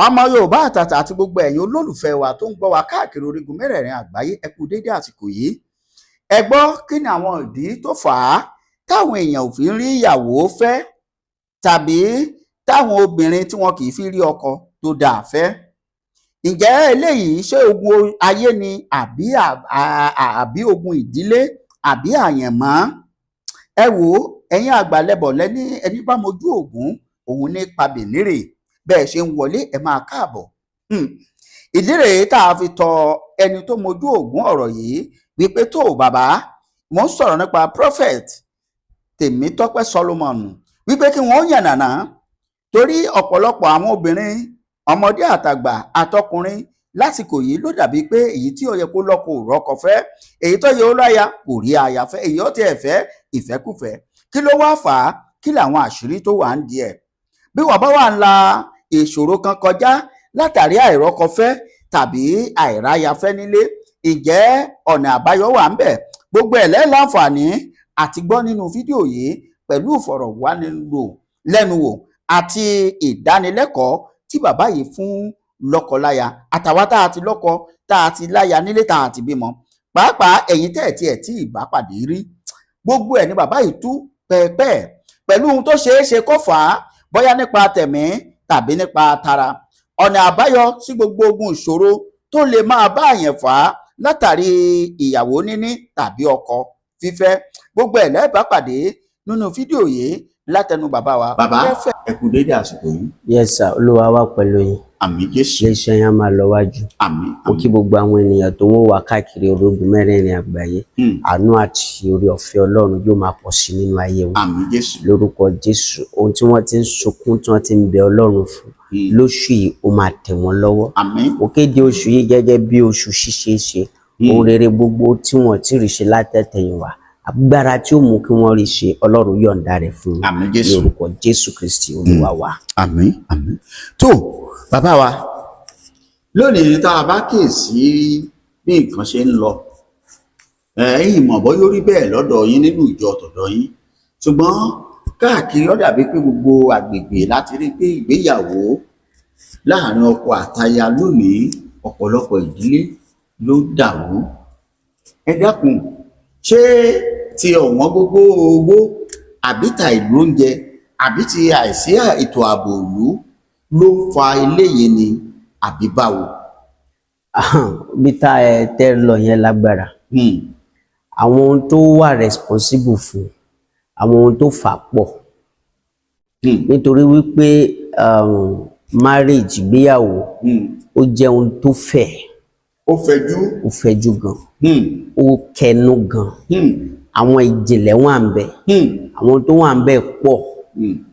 Ọmọ Yorùbá àtàtà àti gbogbo ẹ̀yin olólùfẹ́ wa tó ń gbọ́ wa káàkiri orígun mẹ́rẹ̀ẹ̀rin àgbáyé, ẹ kú déédé àsìkò yìí. Ẹ gbọ́, kí ni àwọn ìdí tó fà á táwọn èèyàn ò fi ń rí ìyàwó fẹ́, tàbí táwọn obìnrin tí wọn kì í fi rí ọkọ tó dáa fẹ́? Ǹjẹ́ eléyìí, ṣé ogun ayé ni, àbí ogun ìdílé, àbí àyànmọ́? Ẹ wò ó, ẹ̀yin àgbàlẹbọ̀ lẹ́ní, ẹni bá mojú ògún òun ní pabìnírè. Bẹ́ẹ̀ ṣe ń wọlé, ẹ máa káàbọ̀. Ìdí rèé tá a fi tọ ẹni tó mojú ògún ọ̀rọ̀ yìí wípé, tó bàbá, mò ń sọ̀rọ̀ nípa Prophet Tèmítọ́pẹ́ Solomon, wípé kí wọ́n yànnàná, torí ọ̀pọ̀lọpọ̀ àwọn obìnrin, ọmọdé àtàgbà àtọkùnrin lásìkò yìí ló dàbí pé èyí tí ó yẹ kó lọ́kọ ò rọ́kọ fẹ́, èyí tó yẹ ó láya kò rí aya fẹ́, èyí ó tiẹ̀ fẹ́ ìfẹ́kùfẹ́. Kí ló wá fà á? Kí làwọn àṣírí tó wà ń di ẹ̀? Bí wọ́n bá wà ń la ìṣòro kan kọjá látàrí àìrọ́kọ fẹ́ tàbí àìráyafẹ́ nílé, ǹjẹ́ ọ̀nà àbáyọ wà ń bẹ̀? Gbogbo ẹ̀ lẹ́ẹ̀ láǹfààní àti gbọ́ nínú fídíò yìí pẹ̀lú ìfọ̀rọ̀wánilẹ́nuwò àti ìdánilẹ́kọ̀ọ́ tí bàbá yìí fún lọ́kọláya àtàwa tá a ti lọ́kọ, tá a ti láya nílé, tá a ti bímọ, pàápàá ẹ̀yin tẹ́ ẹ̀ tiẹ̀ tí ì bá pàdé rí. Gbogbo ẹ̀ ni bàbá yìí tú pẹ́ẹ́pẹ́ pẹ̀lú ohun tó ṣeé ṣe kó fà á, bóyá nípa tẹ̀mí tàbí nípa tara, ọ̀nà àbáyọ sí gbogbo ogun ìṣòro tó lè máa bá àyàn fà á látàrí ìyàwó níní tàbí ọkọ fífẹ́. Gbogbo ẹ̀ lẹ́ẹ̀ bá pàdé nínú fídíò yìí látẹnu bàbá wa. Bàbá, ẹ kú dédé àsìkò yìí. Yes sir, Olúwa wà pẹ̀lú yín. Àmín Jésù. Iléeṣẹ́ yẹn á máa lọ wájú. Àmín. Mo kí gbogbo àwọn ènìyàn tó ń wò wá káàkiri orígun mẹ́rẹ̀ẹ̀rin àgbáyé. Àánú àti oore ọ̀fẹ́ Ọlọ́run yóò máa pọ̀ sí nínú ayé wọn. Àmín Jésù. Lórúkọ Jésù, ohun tí wọ́n ti ń sunkún, tí wọ́n ti ń bẹ Ọlọ́run fún lóṣù yìí, ó máa tẹ̀ wọ́n lọ́wọ́. Àmín. Mo kéde oṣù yìí gẹ́gẹ́ bí oṣù ṣíṣe é ṣe. Ohun rere gbogbo tí wọ́n ti rí ṣe látẹ̀tẹ̀yìnwá, agbára tí ó mú kí wọ́n rí ṣe, Ọlọ́run yọ̀ǹda rẹ̀ fún wọn. Àmín Ní Jésù. orúkọ Jésù Kristi Olúwa wa. Àmín, àmín. Tó bàbá wa, lónìí tá a bá kíyèsí bí nǹkan ṣe ń lọ, ẹ̀yin mọ̀ bọ́ yóò rí bẹ́ẹ̀ lọ́dọ̀ yín nínú ìjọ tọ̀dọ̀ yín, ṣùgbọ́n káàkiri ó dàbí pé gbogbo àgbègbè láti rí pé ìgbéyàwó láàrin ọkọ àtaya lónìí, ọ̀pọ̀lọpọ̀ ìdílé ló dàrú. Ẹ dákun, ṣé ti ọ̀wọ́n gógó owó, àbí ta ìlú oúnjẹ, àbí ti àìsí ètò ààbò ìlú ló ń fa eléyìí ni, àbí báwo? Bí tá ẹ tẹ́ lọ yẹn lágbára. Àwọn ohun tó wà responsible fún àwọn ohun tó fà á pọ̀, nítorí wípé marriage, ìgbéyàwó, ó jẹ́ ohun tó fẹ̀. Ó fẹjú. Ó fẹ̀jú gan, ó kẹnu gan. Àwọn ìjìnlẹ̀ wà ń bẹ, àwọn tó wà ń bẹ pọ̀,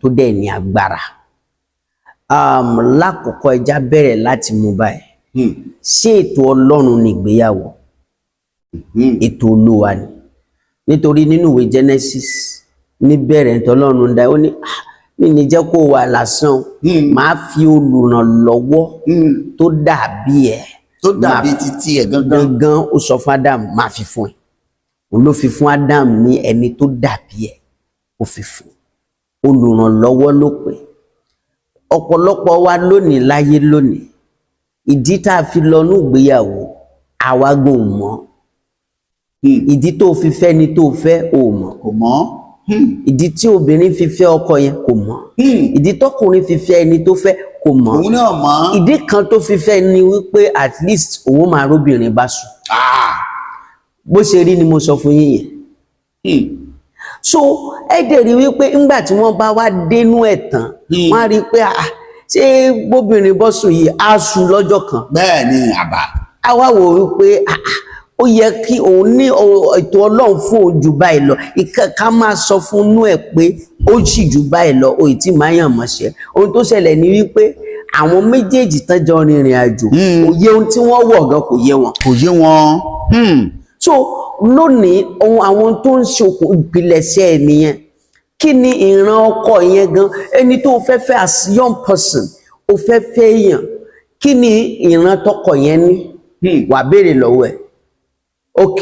tó dẹ̀ ní agbára. Lákọ̀ọ́kọ́, ẹja bẹ̀rẹ̀ láti mú báyìí. Ṣé ètò Ọlọ́run ni ìgbéyàwó? Ètò Olúwa ni, nítorí nínú ìwé Genesis, níbẹ̀rẹ̀ tọ́lọ́run dá, ó ní, "Ah, mi ní jẹ́ kó wà lásán o. Màá fi olùrànlọ́wọ́ tó dàbí ẹ̀." Tó dàbí títí ẹ̀ gangan. Gangan, ó sọ fún Adam, máa fi fún ẹ. Òun ló fi fún Adam ní ẹni tó dàbí ẹ̀, ó fi fún olùrànlọ́wọ́ ló pè. Ọ̀pọ̀lọpọ̀ wa lónìí láyé lónìí, ìdí tá a fi lọ ní ìgbéyàwó, àwa gan ò mọ̀. Ìdí tó fi fẹ́ ni tó fẹ́, ò mọ̀. Kò mọ̀. Ìdí tí obìnrin fi fẹ́ ọkọ yẹn, kò mọ̀. Ìdí tọkùnrin fi fẹ́ ẹni tó fẹ́, kò mọ̀. Òun náà mọ̀. Ìdí kan tó fi fẹ́ ni wípé at least òun máa róbìnrin bá sùn. Bó ṣe rí ni mo sọ fún yín yẹn. So ẹ dẹ̀ rí wípé ńgbà tí wọ́n bá wá dénú ẹ̀ tán, wọ́n á rí i pé, ah, ṣé bóbìnrin bọ́ sùn yìí á sùn lọ́jọ́ kan? Bẹ́ẹ̀ ni, àbá. Á wá wò wípé, ah, ah, ó yẹ kí òun ní ètò Ọlọ́run fún òun jù báyìí lọ. Ìka ká máa sọ fún inú ẹ̀ pé ó sì jù báyìí lọ, òyì tí máa yàn mọ́ṣẹ́. Ohun tó ṣẹlẹ̀ ni wípé àwọn méjèèjì tán jọ rìnrìn àjò, òye ohun tí wọ́n wọ̀ gan kò yé wọn. Kò yé wọn. So lónìí, ohun àwọn tó ń ṣokùn ìpilẹ̀ṣẹ̀ ẹ̀ nìyẹn. Kí ni ìran ọkọ yẹn gan, ẹni tó fẹ́ fẹ́? As young person, ó fẹ́ fẹ́ èèyàn, kí ni ìran tọkọ yẹn ní? Wà béèrè lọ́wọ́ ẹ̀. Ok,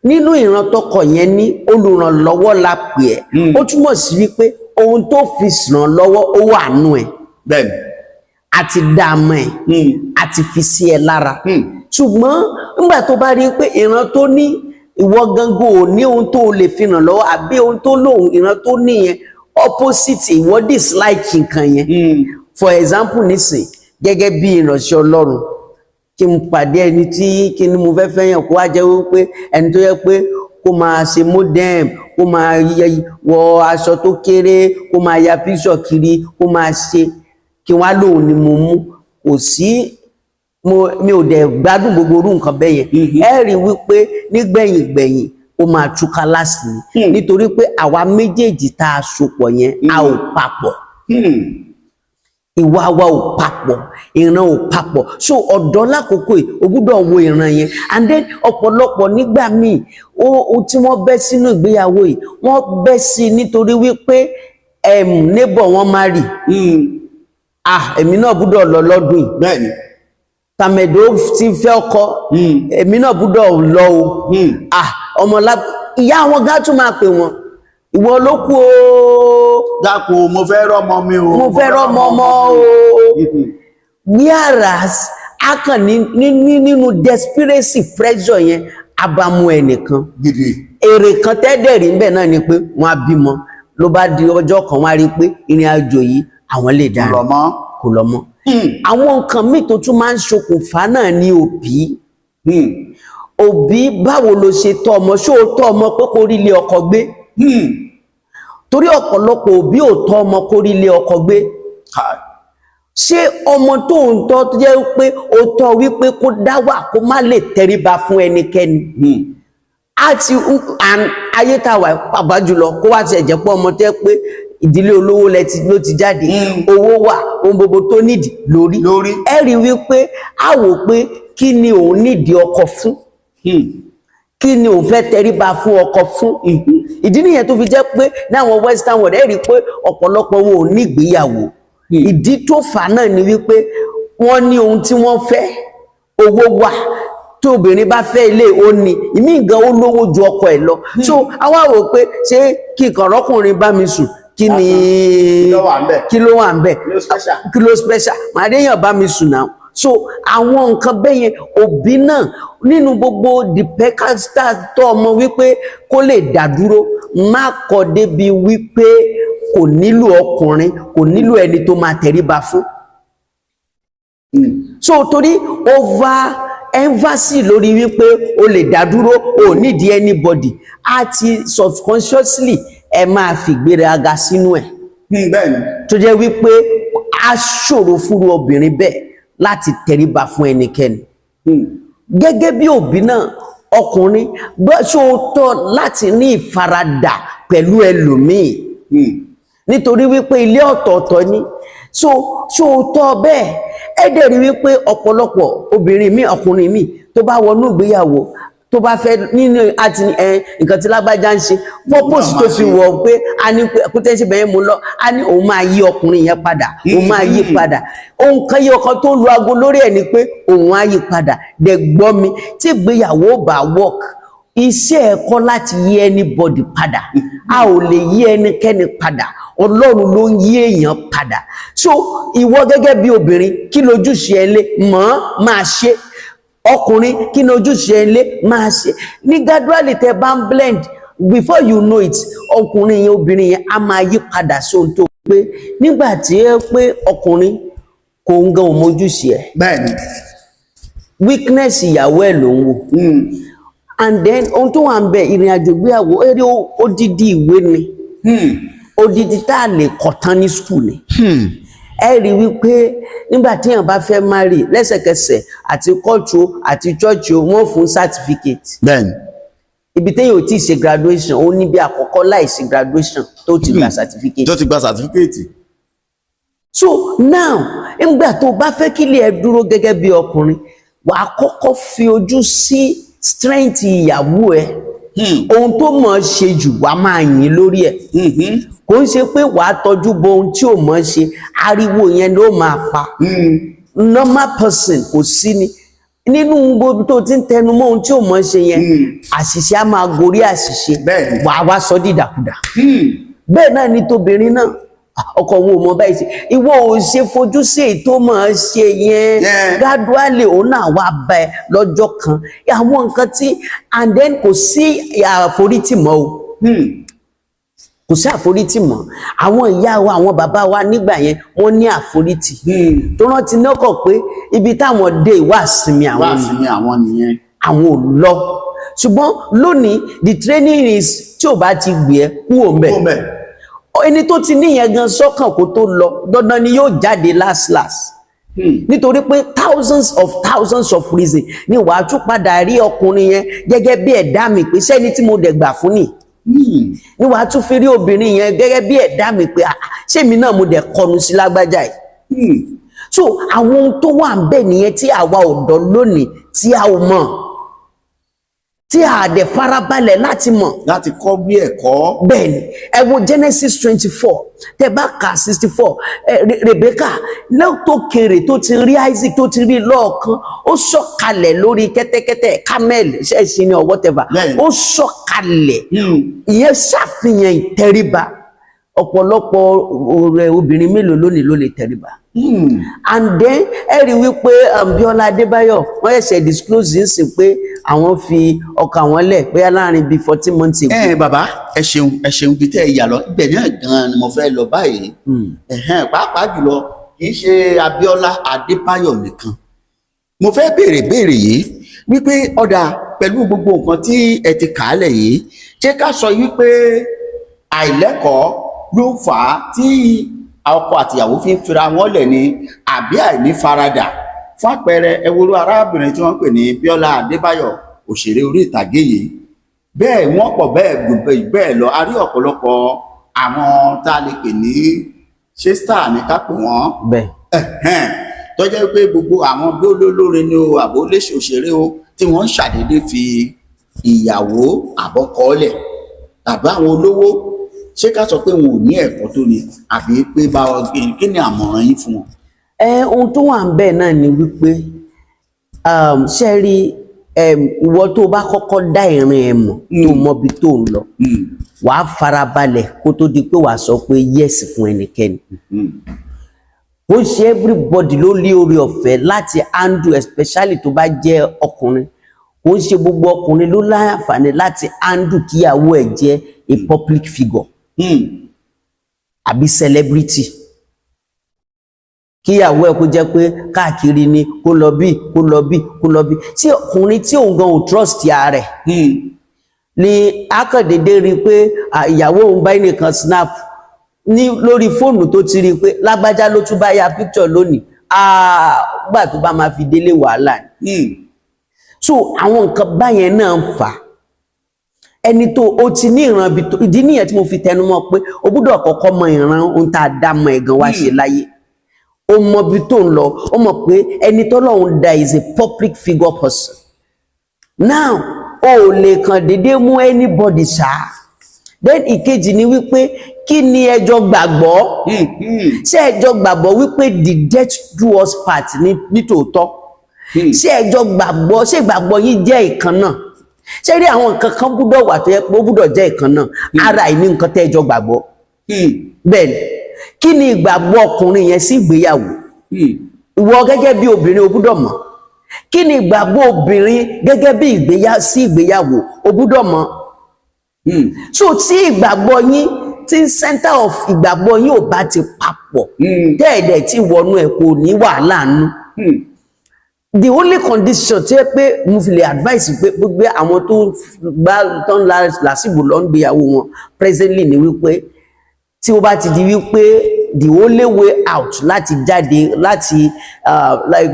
nínú ìran tọkọ yẹn ní, olùrànlọ́wọ́ la pè ẹ́. Ó túmọ̀ sí wípé ohun tó fi ràn lọ́wọ́, ó wà nù ẹ̀. Bẹ́ẹ̀ni. At ti dá a mọ́ ẹ, a ti fi sí ẹ lára. Ṣùgbọ́n nígbà tó bá rí i pé ìran tó ní, ìwọ gangan ò ní ohun tó o lè fi ràn lọ́wọ́, àbí ohun tó lóhun ìran tó níyẹn opposite, ìwọ dislike nǹkan yẹn. For example nísìn, gẹ́gẹ́ bí ìránṣẹ́ Ọlọ́run, kí n pàdé ẹni tí kí ni mo fẹ́ fẹ́ yàn, kó wá jẹ́ wípé ẹni tó yẹ pé kó máa ṣe modem, kó máa wọ aṣọ tó kéré, kó máa ya píṣọ̀ kiri, kó máa ṣe kí wọ́n á lóun ni mo mú, kò sí mo mi ò dẹ̀ gbádùn gbogbo irú nǹkan bẹ́ẹ̀ yẹn. Ẹ rí wípé nígbẹ̀yìn gbẹ̀yìn, ó máa túká last ni, nítorí pé àwa méjèèjì tá a sopọ̀ yẹn, a ò papọ̀, ìwà wa ò papọ̀, ìran ò papọ̀. So ọ̀dọ́ lákòókò yìí, o gbúdọ̀ wo ìran yẹn. And then ọ̀pọ̀lọpọ̀ nígbà míì ó tí wọ́n bẹ́ sínú ìgbéyàwó yìí, wọ́n bẹ́ sí i nítorí wípé neighbor wọn marry. Ah, èmi náà gbúdọ̀ lọ lọ́dún yìí. Tàmẹ̀dó ti fẹ́ ọkọ, èmi náà gbúdọ̀ lọ o. Ah, ọmọ ìyá wọn gá tún máa pè wọ́n, "Ìwọ ló kú o." Dákun, mo fẹ́ rọ́mọ mi o. "Mo fẹ́ rọ́mọ ọmọ o." Whereas a kàn ní nínú desperation, pressure yẹn, abamu ẹnìkan Gidi. Èrè kan tẹ́dẹ̀ rí ńbẹ̀ náà ni pé wọ́n á bímọ, ló bá di ọjọ́ kan, wọ́n á rí i pé ìrìn àjò yìí, àwọn lè dá Lọ mọ́. Kò lọ mọ́. Àwọn nǹkan míì tó tún máa ń ṣokùnfà náà ní òbí. Òbí, báwo ló ṣe tọ́ ọmọ? Ṣó o tọ́ ọmọ pé kó rí ilé ọkọ gbé? Torí ọ̀pọ̀lọpọ̀ òbí ò tọ́ ọmọ kó rí ilé ọkọ gbé. Ṣé ọmọ tó ń tọ́, tó jẹ́ pé ó tọ́ wípé kó dá wà, kó má lè tẹríba fún ẹnikẹ́ni àti ayé tá a wà, pàápàá jùlọ kó wá tiẹ̀ jẹ́ pé ọmọ tẹ́ pé ìdílé olówó ló ti jáde, owó wà, ohun gbogbo tó nídìí lórí. Lórí. Ẹ rí wípé a wò pé kí ni òun nídìí ọkọ fún, kí ni òun fẹ́ tẹríba fún ọkọ fún? Ìdí nìyẹn tó fi jẹ́ pé ní àwọn western world, ẹ rí i pé ọ̀pọ̀lọpọ̀ wọn ò ní ìgbéyàwó. Ìdí tó fà á náà ni wípé wọ́n ní ohun tí wọ́n fẹ́, owó wà, tí obìnrin bá fẹ́ ilé, ó ní ìmí gan, ó lówó ju ọkọ ẹ̀ lọ. So àwa wò pé ṣé kí nǹkan rọ́kùnrin bá mi sùn, kí ni Kí ló wà ńbẹ̀? Kí ló wà ń bẹ̀? Kí ló special? Kí ló special? Màá déyàn bá mi sùn náà. So àwọn nǹkan bẹ́ẹ̀ yẹn, òbí náà nínú gbogbo the pecasta tó ọmọ wípé kó lè dá dúró, má kọ́ débi wípé kò nílò ọkùnrin, kò nílò ẹni tó máa tẹríba fún. So torí over emphasis lórí wípé o lè dá dúró, o nídìí anybody, àti subconsciously ẹ máa fìgbéraga sínú ẹ̀, Bẹ́ẹ̀ni. tó jẹ́ wípé a ṣòro fúnru obìnrin bẹ́ẹ̀ láti tẹríba fún ẹnikẹ́ni. Gẹ́gẹ́ bí òbí náà, ọkùnrin bó ṣó tọ́ láti ní ìfaradà pẹ̀lú ẹlòmíì, nítorí wípé ilé ọ̀tọ̀ọ̀tọ̀ ni. So ṣó tọ́ bẹ́ẹ̀? Ẹ dẹ̀ rí wípé ọ̀pọ̀lọpọ̀ obìnrin mi, ọkùnrin mi tó bá wọnú ìgbéyàwó, tó bá fẹ́ nínú àti ẹ nǹkan tí lágbájá ń ṣe, purpose tó fi wọ̀ pé a ní pé kó tẹ́ ṣe bẹ́ẹ̀ mú lọ, a ní òun máa yí ọkùnrin yẹn padà, òun máa yí padà. Ohun kan yí ọkàn tó ń lu aago lórí ẹ̀ ni pé òun á yí padà. Dẹ̀ gbọ́ mi, tí ìgbéyàwó bá work, iṣẹ́ ẹ̀kọ́ láti yí anybody padà, a ò lè yí ẹnikẹ́ni padà. Ọlọ́run ló ń yí èèyàn padà. So ìwọ gẹ́gẹ́ bí obìnrin, kí lójúṣe ẹ lé mọ́ máa ṣe? Ọkùnrin, kí ni ojúṣe ẹ lé máa ṣe? Ní gradually, tẹ bá ń blend, before you know it, ọkùnrin yẹn, obìnrin yẹn á máa yí padà sí ohun tó pé nígbà tí ẹ pé ọkùnrin kò ń gan òmójúṣe ẹ. Weakness ìyàwó ẹ ló ń wò. And then ohun tó wà ń bẹ, ìrìn àjò ìgbéyàwó, eré odidi ìwé ni, odidi tá a lè kọ́ tán ní school ni. Ẹ rí wípé nígbà tí èèyàn bá fẹ́ marry, lẹ́sẹ̀kẹsẹ̀, àti kóòtù àti church, wọ́n fún certificate. Ibi téèyàn ò tí ì ṣe graduation, ó níbi àkọ́kọ́ láì ṣe graduation tó ti gba certificate. Tó ti gba certificate. So now, nígbà tó o bá fẹ́ kí ilé ẹ dúró gẹ́gẹ́ bí ọkùnrin, wàá kọ́kọ́ fi ojú sí strength ìyàwó ẹ. Ohun tó mọ̀ ọ́ ṣe jù, wàá máa yìn lórí ẹ̀. Kò ń ṣe pé wàá tọ́jú bo ohun tí ò mọ̀ ọ́ ṣe, ariwo yẹn ló máa pa. Normal person kò sí ni nínú gbogbo tó ti ń tẹnu mọ́ ohun tí ò mọ̀ ọ́ ṣe yẹn, àṣìṣe á máa gorí àṣìṣe. Wàá wá sọ dídàkudà. Bẹ́ẹ̀ náà ni tóbìnrin náà. Ọkọ òun ò mọ báyìí ṣe. Ìwọ ò ṣe fojú sí èyí tó máa ṣe yẹn. Gradually, òun náà wá bá ẹ lọ́jọ́ kan. Àwọn nǹkan tí, and then kò sí àforítì mọ́ o. Kò sí àforítì mọ́. Àwọn ìyá wa, àwọn bàbá wa nígbà yẹn, wọ́n ní àforítì tó rántí lọ́kàn pé ibi táwọn dé, ìwà sinmi àwọn Wá ni sí ni àwọn nìyẹn. Àwọn ò lọ. Ṣùgbọ́n lónìí, the training is, tí ò bá ti gbé ẹ kúrò ńbẹ̀. Kó mẹ́. Ẹni tó ti níyẹn gan sọ́kàn kó tó lọ, dandan ni yóò jáde last last, nítorí pé thousands of thousands of reasons ni wàá tún padà rí ọkùnrin yẹn gẹ́gẹ́ bí ẹ̀dá mi pé sẹ́ni tí mo dẹ̀ gbà fún ni, ni wàá tún fi rí obìnrin yẹn gẹ́gẹ́ bí ẹ̀dá mi pé, ah, ṣé mi náà mo dẹ̀ kọnu sí lágbájá yìí? So àwọn ohun tó wà ń bẹ̀ nìyẹn tí àwa ọ̀dọ́ lónìí tí a ò mọ̀, tí a dẹ̀ farabalẹ̀ láti mọ̀, láti kọ́ bí ẹ̀kọ́. Bẹ́ẹ̀ ni. Ẹ wo Genesis 24, tẹ bá kà 64, Rebecca náà tó kéré, tó ti rí Isaac, tó ti rí lọ́ọ̀kan, ó sọ̀kalẹ̀ lórí kẹ́tẹ́kẹ́tẹ́, camel ṣẹ́ẹ̀ṣin ni or whatever. Ó sọ̀kalẹ̀. Ìyẹn ṣàfihàn ìtẹríba. Ọ̀pọ̀lọpọ̀ ọ̀rẹ́ obìnrin mélòó lónìí ló lè tẹríba? And then ẹ rí wípé Bíọ́lá Adébáyọ̀, wọ́n ṣẹ̀ṣẹ̀ disclose ń sìn pé àwọn fi ọkọ àwọn lẹ̀ bóyá láàrin bíi 14 months ago. Ẹ bàbá, ẹ ṣeun, ẹ ṣeun. Bí tẹ́ ẹ yà lọ ibẹ̀ náà gan-an ni mo fẹ́ lọ báyìí. Pàápàá jùlọ, kì í ṣe Abíọ́lá Adébáyọ̀ nìkan mo fẹ́ béèrè béèrè yìí wípé, ọ̀dà, pẹ̀lú gbogbo nǹkan tí ẹ ti kà á lẹ̀ yìí, ṣé ká sọ wípé àìlẹ́kọ̀ọ́ ló fà á tí ọkọ àtìyàwó fi ń fira wọn lẹ̀ ni, àbí àìní faradà? Fún àpẹẹrẹ, ẹ wo irú arábìnrin tí wọ́n ń pè ní Bíọ́lá Adébáyọ̀, òṣèré orí ìtàgé yìí. Bẹ́ẹ̀ wọ́n pọ̀ bẹ́ẹ̀ bẹ́ẹ̀ lọ. A rí ọ̀pọ̀lọpọ̀ àwọn tá a lè pè ní, ṣé star ní ká pè wọ́n? Bẹ́ẹ̀. Tó jẹ́ pé gbogbo àwọn bí olólórin ni o, àbó léṣe òṣèré o, tí wọ́n ń ṣàdédé fi ìyàwó àbọ́kọ́lẹ̀, tàbí àwọn olówó, ṣé ká sọ pé wọn ò ní ẹ̀kọ́ tó ni, àbí pé báwo? Kí ni àmọ̀ràn yín fún wọn? Ẹ ohun tó wà ń bẹ̀ náà ni wípé, ṣe rí, ìwọ tó bá kọ́kọ́ dá ìrìn ẹ̀ mọ̀, tó mọbi tó ń lọ, wàá farabalẹ̀ kó tó di pé wàá sọ pé yes fún ẹnikẹ́ni. Ó ṣe everybody ló ní oore ọ̀fẹ́ láti handle, especially tó bá jẹ́ ọkùnrin. Kò ń ṣe gbogbo ọkùnrin ló láǹfààní láti handle kíyàwó ẹ̀ jẹ́ a public figure àbí celebrity, kíyàwó ẹ̀ kó jẹ́ pé káàkiri ni, kó lọ bí, kó lọ bí, kó lọ bí, tí ọkùnrin tí òun gan ò trust ara rẹ̀ ni akàndédé rí i pé, à, ìyàwó òun bá ẹnìkan snap ní lórí fóònù, tó ti rí i pé lágbájá ló tún bá ya picture lónìí, ah, gbà tó bá máa fi délé, wàhálà ni. So àwọn nǹkan báyẹn náà ń fà á. Ẹni tó o ti ní ìran ibi tó, ìdí nìyẹn tí mo fi tẹnu mọ́ pé o gbúdọ̀ kọ́kọ́ mọ ìran ohun tá a dá mọ́ ẹ̀ gan wá ṣe láyé. O mọ ibi tó ń lọ, o mọ̀ pé ẹni tọ́lọ́run dá is a public figure person. Now, o ò lè kàn déédéé mú anybody ṣá. Then ìkejì ni wípé, kí ni ẹjọ́ gbàgbọ́? Ṣé ẹjọ́ gbàgbọ́ wípé the death do us part ní nítòótọ́? Ṣé ẹjọ́ gbàgbọ́? Ṣé ìgbàgbọ́ yín jẹ́ ìkan náà? Ṣé rí, àwọn nǹkan kan gbúdọ̀ wà tó yẹ pé ó gbúdọ̀ jẹ́ ìkan náà. Ara ìní nǹkan tẹ́ ẹjọ́ gbàgbọ́. Bẹ́ẹ̀ ni. Kí ni ìgbàgbọ́ ọkùnrin yẹn sí ìgbéyàwó? Ìwọ gẹ́gẹ́ bí obìnrin, o gbúdọ̀ mọ̀. Kí ni ìgbàgbọ́ obìnrin gẹ́gẹ́ bí sí ìgbéyàwó? O gbúdọ̀ mọ̀. So tí ìgbàgbọ́ yín, tí center of ìgbàgbọ́ yín ò bá ti papọ̀, tẹ́ẹ̀dẹ̀ tí wọnú ẹ̀, kò ní wàhálà nú. The only condition tí ẹ pé mo fi lè advice pé gbogbo àwọn tó gbá tó ń la làásìgbò lọ ń gbéyàwó wọn presently ni wípé, tí ó bá ti di wípé the only way out láti jáde láti like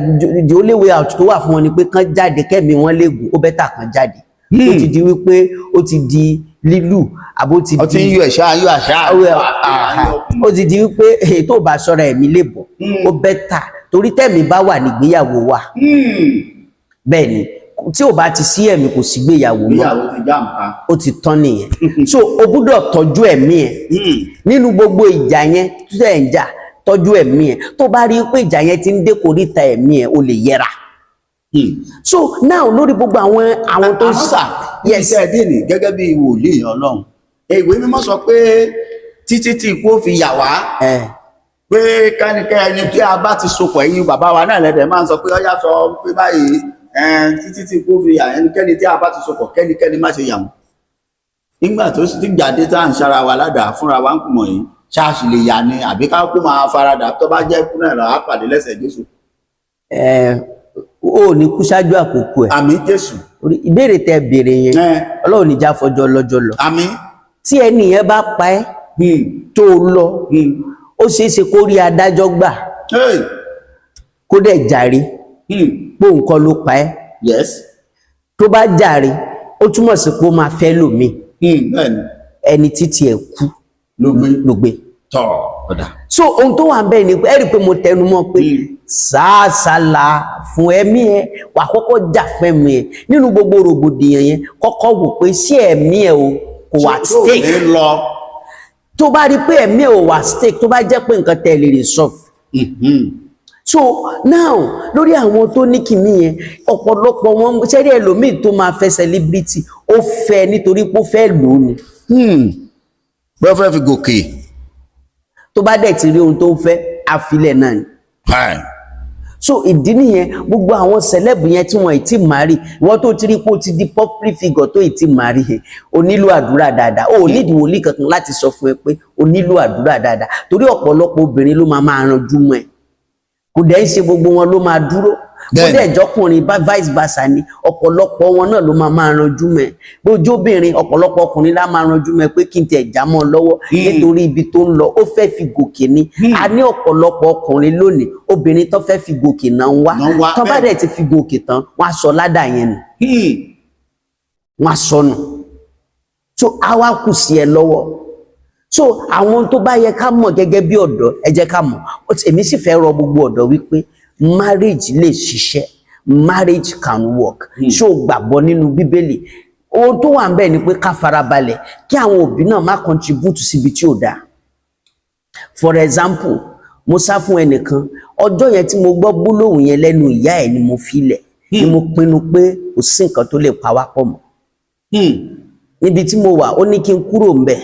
the only way out tó wà fún wọn ni pé kán jáde kẹ́mi wọn lè gùn, ó better kán jáde. Ó ti di wípé ó ti di lílù, àbó ti Ó ti ń yọ ẹ̀ṣá yọ àṣà. Well, aha. Ó ti di wípé èyí tó bá ṣọ́ra, ẹ̀mí lè bọ̀, ó better, torí tẹ̀mí bá wà nígbéyàwó wa. Bẹ́ẹ̀ ni, tí ò bá ti sí ẹ̀mí, kò sí gbéyàwó mọ́. Ìgbéyàwó ti já nǹkan. Ó ti tán nìyẹn. So o gbúdọ̀ tọ́jú ẹ̀mí ẹ̀ nínú gbogbo ìjà yẹn tó tẹ̀ ń jà. Tọ́jú ẹ̀mí ẹ̀. Tó bá rí pé ìjà yẹn ti ń dé koríta ẹ̀mí ẹ̀, o lè yẹra. So now, lórí gbogbo àwọn tó ń Àmọ́ sà, Yes. iṣẹ́ dé ní gẹ́gẹ́ bí wòlíì Ọlọ́run, ìwé mímọ́ sọ pé Títí tí ikú ó fi yà wá, Ẹ pé kánikẹ́ ẹni tí a bá ti sopọ̀, ẹ̀yin bàbá wa náà lẹ́dẹ̀ẹ́ máa ń sọ pé ọyá sọ pé báyìí, títí tí ikú ó fi yà ẹnikẹ́ni tí a bá ti sopọ̀, kẹ́nikẹ́ni má ṣe yà wọ́n. Nígbà tó sì ti gbàdé tá à ń ṣara wa ládàá fúnra wa ń kùmọ̀ yìí, ṣáàṣì lè yà ni àbí ká kó máa faradà, tó bá jẹ́ ikú náà lọ á pàdé lẹ́sẹ̀ Jésù? Ẹ ò ní kú ṣáájú àkókò ẹ. Àmín, Jésù. Orí ìbéèrè tẹ béèrè yẹn, Ọlọ́run níjà fọjọ́ lọ́jọ́ lọ. Àmín. Tí ẹnì yẹn bá pa ẹ́ tó o lọ, ó ṣeé ṣe kó rí adájọ́ gbà, kó dẹ̀ jàre pé òun kọ́ ló pa ẹ́. Tó bá jàre, ó túmọ̀ sí pé ó máa fẹ́ lòmíì. Bẹ́ẹ̀ni. Ẹni títí ẹ̀ kú Ló gbé. ló gbé. Tọ̀ ọ̀dà. So ohun tó wà ń bẹ́ẹ̀ ni pé ẹ rí i pé mo tẹnu mọ́ pé sàásàlà fún ẹ̀mí ẹ, wà kọ́kọ́ jà fún ẹ̀mí ẹ nínú gbogbo rògbòdìyàn yẹn. Kọ́kọ́ wò pé ṣé ẹ̀mí ẹ o kò wà Tó stake. ní lọ. Tó bá rí i pé ẹ̀mí ẹ ò wà stake, tó bá jẹ́ pé nǹkan tẹ́ lè resolve. So now, lórí àwọn tó ní kìíní yẹn, ọ̀pọ̀lọpọ̀ wọn ṣẹ́rí ẹlòmíì tó máa fẹ́ celebrity, ó fẹ́ nítorí pé ó fẹ́ lò ó ni. Bẹ́ẹ̀ fẹ́ fi gòkè. Tó bá dẹ̀ ti rí ohun tó ń fẹ́, àfilẹ̀ náà ni. So ìdí nìyẹn, gbogbo àwọn celeb yẹn tí wọn ì tí marry, ìwọ tó ti rí pé ó ti di public figure tó ì tí marry, o nílò àdúrà dáadáa. O ò nídìí wòlíì kankan láti sọ fún ẹ pé o nílò àdúrà dáadáa, torí ọ̀pọ̀lọpọ̀ obìnrin ló máa máa ranjú mọ́ ẹ. Kò dẹ̀ ń ṣe gbogbo wọn ló máa dúró. Kó dẹ̀ jọkùnrin bá vice versa ni, ọ̀pọ̀lọpọ̀ wọn náà ló máa máa ranjú mọ́ ẹ. Bójú obìnrin, ọ̀pọ̀lọpọ̀ ọkùnrin lá máa ranjú mọ́ ẹ pé kí n tẹ̀ já mọ́ ọ lọ́wọ́, nítorí ibi tó ń lọ, ó fẹ́ fi gòkè ni. A ní ọ̀pọ̀lọpọ̀ ọkùnrin lónìí, obìnrin tó fẹ́ fi gòkè náà ń wá. Náà ń wá, Tó bá dẹ̀ ti fi gòkè tán, wọ́n á sọ ládà yẹn nù, wọ́n á sọnù. So àwa kù sí ẹ lọ́wọ́. So àwọn tó bá yẹ ká mọ̀ gẹ́gẹ́ bí ọ̀dọ́, ẹ jẹ́ ká mọ̀. Èmi sì fẹ́ rọ gbogbo ọ̀dọ́ wípé marriage lè ṣiṣẹ́, marriage can work. Ṣó o gbàgbọ́ nínú Bíbélì? Ohun tó wà ń bẹ̀ ni pé ká farabalẹ̀, kí àwọn òbí náà má contribute síbi tí ò dáa. For example, mo sá fún ẹnìkan. Ọjọ́ yẹn tí mo gbọ́ gbólóhùn yẹn lẹ́nu ìyá ẹ̀ ni mo filẹ̀, ni mo pinnu pé kò sí nǹkan tó lè pa wá pọ̀ mọ́. Níbi tí mo wà, ó ní kí n kúrò ńbẹ̀,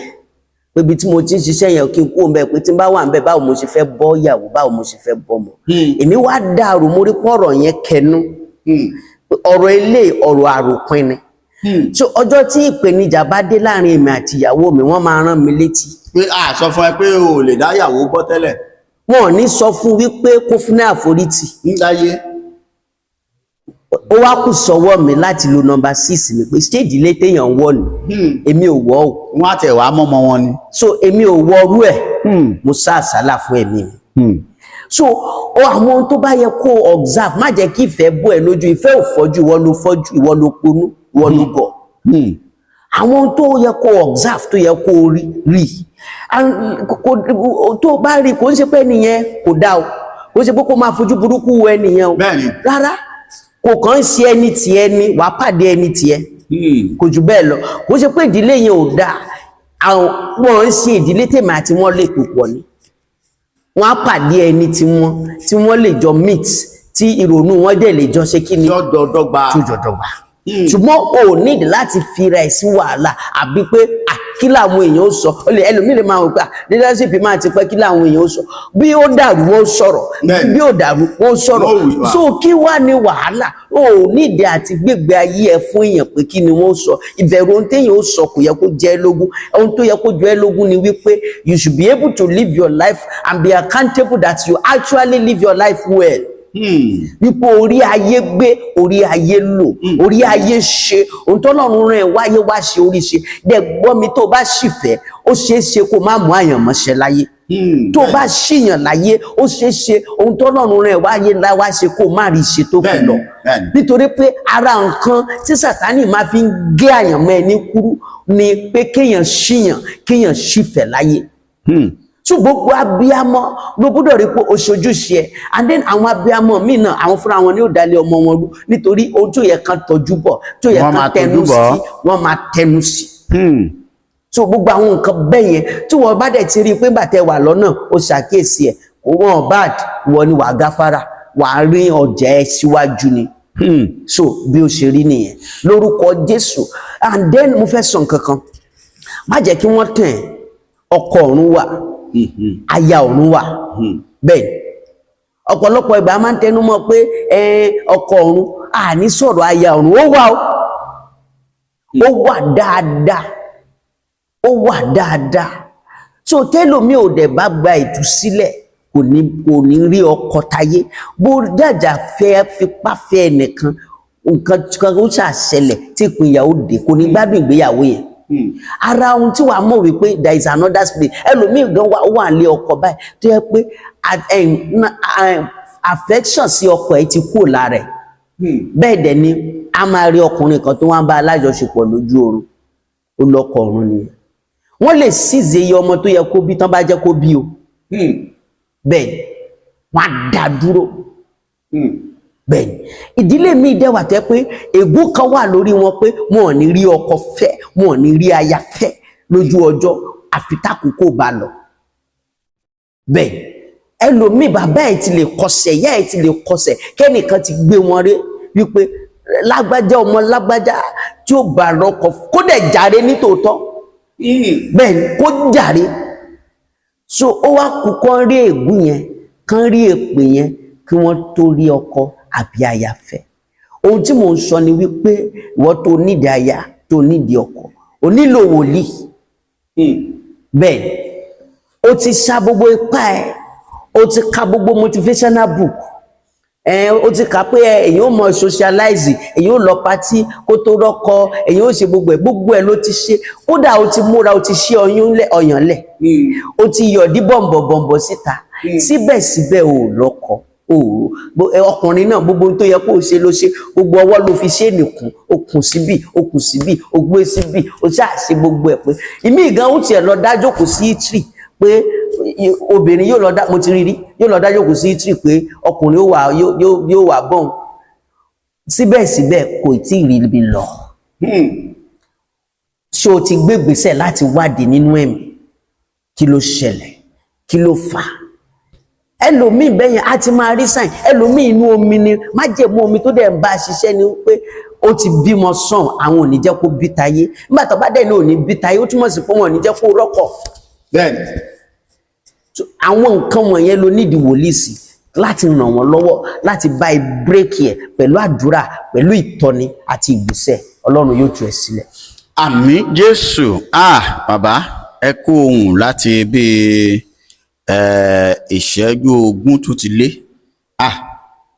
pé ibi tí mo ti ń ṣiṣẹ́ yẹn, kí n kúrò ńbẹ̀, pé tí n bá wà ńbẹ̀, báwo mo ṣe fẹ́ bọ́ ìyàwó, báwo mo ṣe fẹ́ bọ́mọ? Èmi wá dàrú, mo rí pọ̀rọ̀ yẹn kẹnu, pé ọ̀rọ̀ ilé, ọ̀rọ̀ àròpin ni. So ọjọ́ tí ìpèníjà bá dé láàrin èmi àti ìyàwó mi, wọ́n máa rán mi létí. Pé a sọ fún ẹ pé o ò lè dá ìyàwó bọ́ tẹ́lẹ̀. Wọn ò ní sọ fún wípé kó fún ní àforítì. Ń dáyé. Ó wá kù sọ́wọ́ mi láti lo number 6 mi pé ṣé ìdílé téèyàn ń wọ̀ ni? Èmi ò wọ̀ o. Wọ́n á tẹ̀ wá mọ́mọ́ wọn ni. So èmi ò wọ ọrú ẹ̀. Mo sá àsálà fún ẹ̀mí mi. So ó àwọn ohun tó bá yẹ kó o observe, má jẹ́ kí ìfẹ́ bọ́ ẹ lójú. Ìfẹ́ ò fọ́jú, ìwọ ló fọ́jú, ìwọ ló ponú, ìwọ ló gọ̀. Àwọn ohun tó yẹ kó o observe, tó yẹ kó o rí rí. And tó bá rí, kò ń ṣe pé ẹnìyẹn kò dá o, kò ń ṣe pé kó máa fojú burúkú wo ẹnìyẹn o. Rárá, kò kàn ń ṣe ẹni tiẹ̀ ni wàá pàdé ẹni tiẹ̀, kò jù bẹ́ẹ̀ lọ. Kò ṣe pé ìdílé yẹn ò dáa, àwọn wọn ń ṣe ìdílé tèmi àti wọn lè pò pọ̀ ni. Wọn á pàdé ẹni tí wọ́n lè jọ meet, tí ìrònú wọn dẹ̀ lè jọ ṣe kí ni? Jọjọ dọ́gba. Tó jọ dọ́gba. Ṣùgbọ́n o ò nídìí láti fira ẹ̀ sí wàhálà, àbí pé à kí làwọn èèyàn ó sọ. Ó lè ẹlòmíì lè máa wò pé à leadership máa ti pẹ́, kí làwọn èèyàn ó sọ? Bí ó dàrú, wọ́n sọ̀rọ̀. Bí ó dàrú, wọ́n sọ̀rọ̀. Wọ́n wí wá. So kí wá ní wàhálà? O ò nídìí àti gbégbé ayé ẹ fún èèyàn pé kí ni wọ́n sọ. Ìbẹ̀rù ohun téèyàn ó sọ kò yẹ kó jẹ́ ẹ́ lógún. Ohun tó yẹ kó jẹ́ ẹ́ lógún ni wípé you should be able to live your life and be accountable that you actually live your life well, wípé orí ayé gbé, orí ayé lò, orí ayé ṣe ohun tọ́lọ́run rán ẹ wáyé wá ṣe, orí ṣe dẹ. Gbọ́ mi, tó bá sì fẹ́, ó ṣeé ṣe kó má mú àyànmọ́ṣẹ́ láyé. Tó bá ṣìyàn láyé, ó ṣeé ṣe ohun tọ́lọ́run rán ẹ wáyé wá ṣe, kó má rí ṣe tó fi lọ. Nítorí pé ara nǹkan tí Sàtánì máa fi ń gé àyànmọ́ ẹni kúrú ni pé kéèyàn ṣìyàn, kéèyàn ṣìfẹ́ láyé. So gbogbo abiyamọ ló gbọ́dọ̀ rí pé o ṣojúṣe ẹ. And then àwọn abiyamọ míì náà, àwọn fúnra wọn ni ó dalẹ̀ ọmọ wọn rú, nítorí ohun tó yẹ kan tọ́jú bọ̀, tó yẹ Wọ́n kan máa tẹnu tọ́jú bọ̀. sí, wọ́n máa tẹnu sí. So gbogbo àwọn nǹkan bẹ́ẹ̀ yẹn, tí wọ́n bá dẹ̀ ti rí i pé bàtẹ́ wà lọ́nà, ó ṣàkíyèsí ẹ̀, kò wọ́n bad, wọ́n ni wàá gáfárà, wàá rí ọjà ẹ síwájú ni. So bí ó ṣe rí nìyẹn, lórúkọ Jésù. And then mo fẹ́ sọ nǹkan kan, má jẹ́ kí wọ́n tàn ẹ́. Ọkọ ọ̀run wà, aya ọ̀run wà. Bẹ́ẹ̀ ọ̀pọ̀lọpọ̀ ìgbà máa ń tẹnu mọ́ pé ọkọ ọ̀run, àní sọ̀rọ̀ aya ọ̀run. Ó wà o, ó wà dáadáa, ó wà dáadáa. So tẹ́lòmí ò dẹ̀ bá gba ìtúsílẹ̀, kò ní rí ọkọ táyé. Bó jàjà fẹ́ fipá fẹ́ ẹnìkan, nǹkan kan ó ṣàṣẹlẹ̀ tí ìpínyà ó dé, kò ní gbádùn ìgbéyàwó yẹn. Ara ohun tí wàá mọ̀ wípé there is another spirit. Ẹlòmíì gan wà, ó wà lé ọkọ báyìí tó yẹ pé affection sí ọkọ ẹ̀ ti kúrò lára ẹ̀. Bẹ́ẹ̀ dẹ̀ ni a máa rí ọkùnrin kan tó wá ń bá alájọṣepọ̀ lójú oorun. Ó lọ́kọ ọ̀run nìyẹn. Wọ́n lè seize iye ọmọ tó yẹ kó bí tán bá jẹ́ kó bí o. Bẹ́ẹ̀ wọ́n á dá dúró. Bẹ́ẹ̀ ni ìdílé mi dẹ̀ wà tẹ́ pé ègún kan wà lórí wọn pé wọn ò ní rí ọkọ fẹ́, wọn ò ní rí aya fẹ́ lójú ọjọ́ àfi tákòókò bá lọ. Bẹ́ẹ̀ ẹlòmíì, bàbá ẹ̀ ti lè kọsẹ̀, ìyá ẹ̀ ti lè kọsẹ̀, kẹ́nìkan ti gbé wọn rí wípé lágbájá, ọmọ lágbájá tí ó bá rọkọ, kó dẹ̀ jàre nítòótọ́. Bẹ́ẹ̀ ni kó jàre. So ó wá kú kán rí ègún yẹn, kán rí èpè yẹn, kí wọ́n tó rí ọkọ àbí aya fẹ́. Ohun tí mò ń sọ ni wípé ìwọ tó nídìí aya, tó nídìí ọkọ, o nílò wòlíì. Bẹ́ẹ̀ ni o ti sa gbogbo ipá ẹ, o ti ka gbogbo motivational book ẹ, o ti kà pé èyàn ò mọ socialize, èyàn ò lọ party kó tó rọ́kọ, èyàn ò ṣe gbogbo ẹ, gbogbo ẹ ló ti ṣe. Kódà o ti múra, o ti ṣí ọyún lẹ, ọyàn lẹ, o ti yọ̀dí bọ̀m̀bọ̀bọ̀m̀bọ̀ síta, síbẹ̀síbẹ̀ o ò lọ́kọ o ò ọkùnrin náà. Gbogbo ohun tó yẹ kó o ṣe ló ṣe, gbogbo ọwọ́ ló fi ṣe nìkún, o kùn síbì, o kùn síbì, o gbé síbì, o ṣáà ṣe gbogbo ẹ̀ pé ìmí gan ó tiẹ̀ lọ dájókòó sí eatery pé obìnrin yóò lọ dá, mo ti rí rí, yóò lọ dájókòó sí eatery pé ọkùnrin ó wà yóò wà bọ́n. Síbẹ̀síbẹ̀ kò tí ì rí ibi lọ. Ṣé o ti gbé ìgbésẹ̀ láti wádìí nínú ẹ̀mí kí ló ṣẹlẹ̀, kí ló fà á? Ẹlòmíì bẹ́yẹn á ti máa rí sign. Ẹlòmíì, inú omi ni májèmú omi tó dẹ̀ ń bá a ṣiṣẹ́ ni pé ó ti bímọ sàn, àwọn ò ní jẹ́ kó bí tayé. Nígbà tó bá dẹ̀ ní ò ní bí tayé, ó túmọ̀ sí pé wọn ò ní jẹ́ kó rọ́kọ̀. So, àwọn nǹkan wọ̀nyẹn ló nídìí wòlíì sí láti ràn wọ́n lọ́wọ́ láti bá ẹ break ẹ̀ pẹ̀lú àdúrà, pẹ̀lú ìtọ́ni àti ìgbésẹ̀. Ọlọ́run yóò tú ẹ sílẹ̀. Àmín Jésù. Ah, bàbá, ẹ kú ohùn láti bíi ìṣẹ́jú 20 tó ti lé. Ah,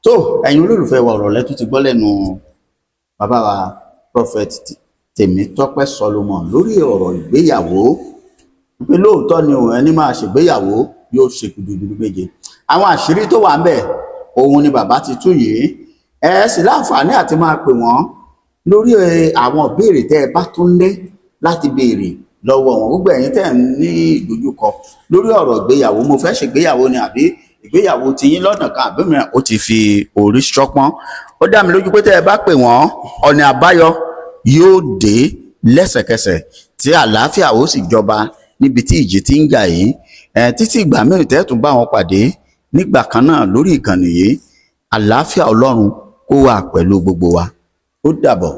tó ẹ̀yin olólùfẹ́ wa, ọ̀rọ̀ lẹ́tún ti gbọ́ lẹ́nu bàbá wa Prophet Tèmítọ́pẹ́ Solomon lórí ọ̀rọ̀ ìgbéyàwó, pé lóòótọ́ ni òun ẹni máa ṣègbéyàwó yóò ṣe gudugudu méje. Àwọn àṣírí tó wà ń bẹ̀, òun ni bàbá ti tú yìí. Ẹ sì láǹfààní àti máa pè wọ́n lórí àwọn ìbéèrè tẹ́ ẹ bá tún ní láti béèrè lọ́wọ́ wọn. Gbogbo ẹ̀yin tẹ́ ẹ̀ ń ní ìdojúkọ lórí ọ̀rọ̀ ìgbéyàwó, mo fẹ́ ṣègbéyàwó ni, àbí ìgbéyàwó tiyín lọ́nà kan àbí mìíràn ó ti fi orí ṣọpọ́n, ó dá mi lójú pé tẹ́ ẹ bá pè wọ́n, ọ̀nà àbáyọ yóò dé lẹ́sẹ̀kẹsẹ̀ tí àlàáfíà ó sì jọba níbi tí ìjì ti ń jà yìí. Títí ìgbà mìíràn tẹ́ tún bá wọn pàdé nígbà kan náà lórí ìkànnì yìí, àlàáfíà Ọlọ́run kó wà pẹ̀lú gbogbo wa. Ó dàbọ̀.